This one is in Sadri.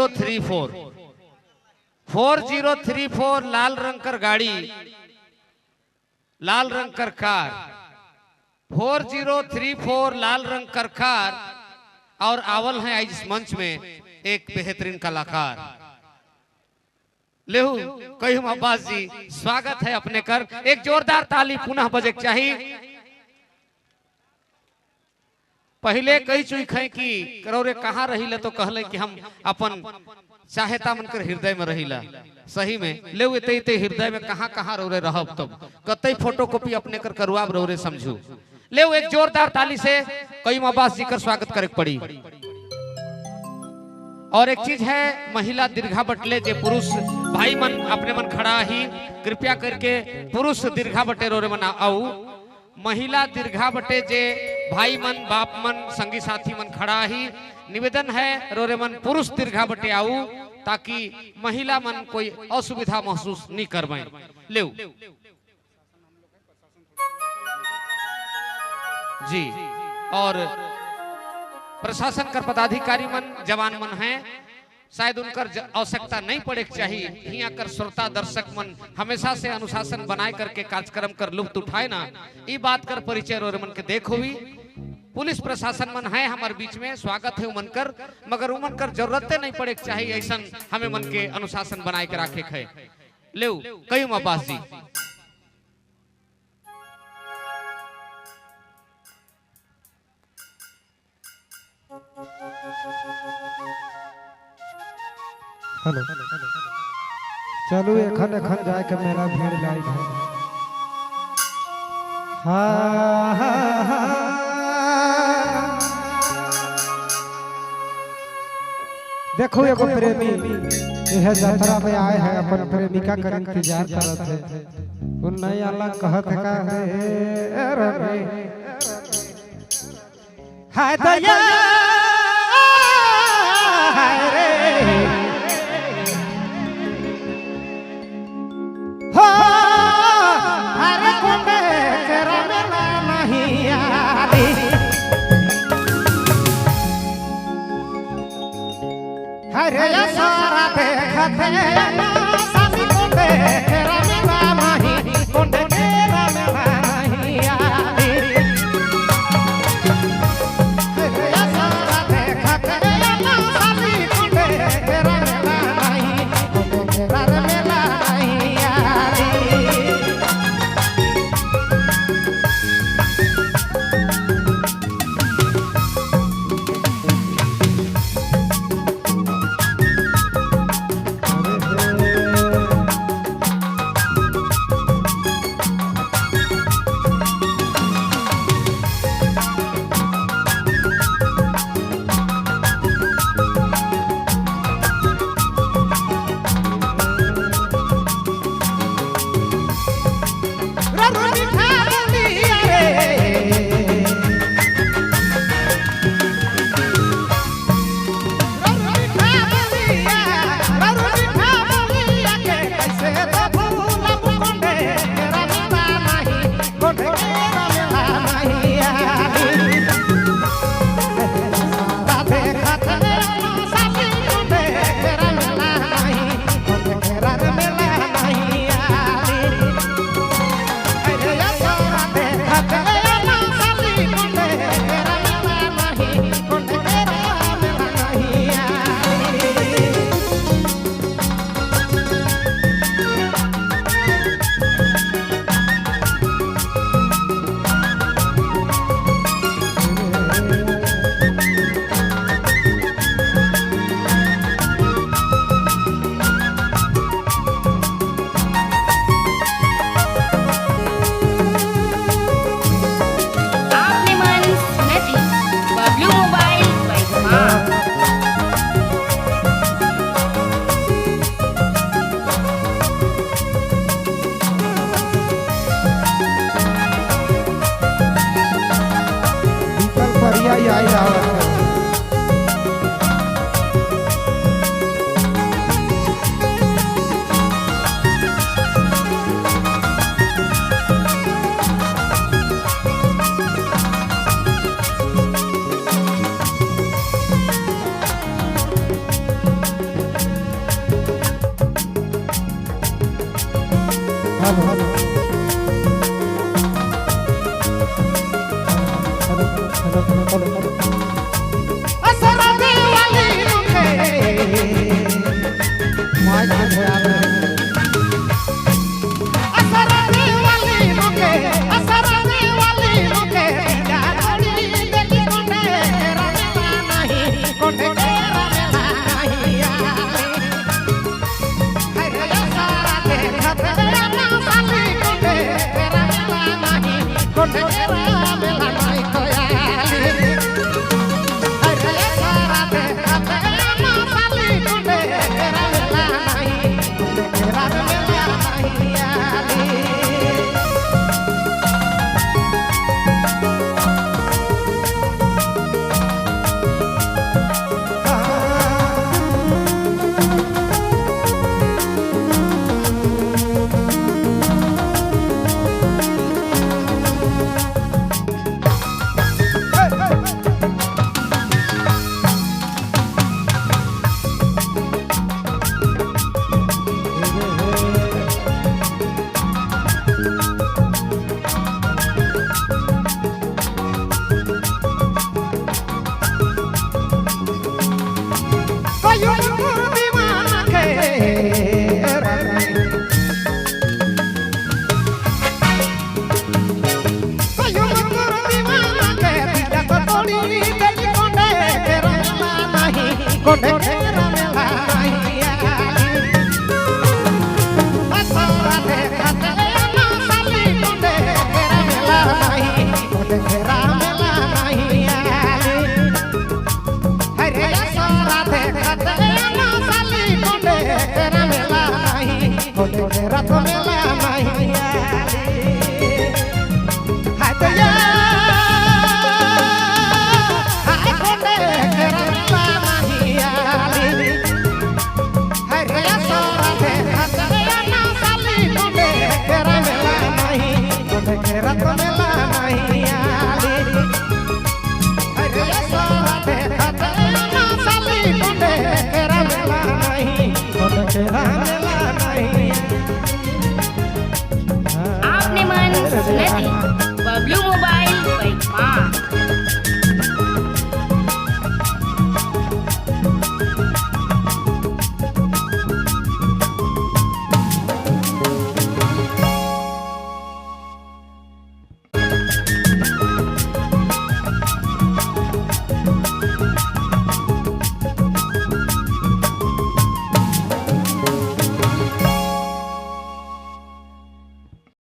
34 4034 लाल रंग कर गाड़ी, लाल रंग कर कार, 4034 लाल रंग कर कार। और आवल है आज इस मंच में एक बेहतरीन कलाकार लेहू कहीम अब्बास जी, स्वागत है अपने कर। एक जोरदार ताली पुनः बजे के चाहिए। पहले कही चुई खै कि करौरे कहाँ रही तो कहले कि हम अपन चाहेता मन कर हृदय में रहिला। सही में ले इते इते हृदय में कहाँ कहाँ रौरे रहब तब कतई फोटो कॉपी अपने कर करुआब रौरे समझू। ले एक जोरदार ताली से कईम अब्बास जी कर स्वागत करे पड़ी। और एक चीज है, महिला दीर्घा बटले जे पुरुष भाई मन अपने मन खड़ा ही कृपया करके पुरुष दीर्घा बटे रोरे मन आऊ। महिला दीर्घा बटे जे भाई मन बाप मन संगी साथी मन खड़ा ही निवेदन है रोरे मन पुरुष दीर्घा बटे आऊ ताकि महिला मन कोई असुविधा महसूस नहीं कर पाए। ले जी, और प्रशासन कर पदाधिकारी मन जवान मन हैं, शायद उनकर आवश्यकता नहीं पड़े चाहिए। हिया कर श्रोता दर्शक मन हमेशा से अनुशासन बनाए करके कार्यक्रम कर लुत्फ उठाए ना, ये बात कर परिचय और मन के देखो भी। पुलिस प्रशासन मन है हमारे बीच में, स्वागत है उमन कर, मगर उमन कर जरूरतें नहीं पड़े चाहिए। ऐसा हमें मन के अनुशासन बनाए के रखे है। ले कईम अब्बास जी। हेलो चलू एखन एखन जाए के मेला भीड़ लाइव है। हाँ देखो एगो प्रेमी यह यात्रा में आए हैं, अपन प्रेमिका कर इंतजार करत है। उन नहीं अलग कहत का है रे हाय दया हाय रे हो हरे कुंडे केरा मेला नहीं आली। हरे सारा देखते सासी कुंडे केरा मेला नहीं, कुंडे केरा मेला नहीं आली। हरे सारा देखते सासी कुंडे केरा मेला नहीं, कुंडे केरा मेला नहीं आली। Hello hello hello hello. असरा वाली मुखे। माइक में ध्यान रहे। असरा वाली मुखे, असरा वाली मुखे, जाड़ी देली कोंडे रमेला नहीं, कोंडे रमेला नहीं आली। हरे असरा देखत ना साली कोंडे रमेला नहीं, कोंडे रमेला नहीं कोयाली। हरे असरा देखत ना साली कोंडे रमेला नहीं, कोंडे रमेला नहीं आली। कयो दीवाना के कयो दीवाना के दिल तो तोड़ी देली कोंडे रंगला नहीं, कोंडे।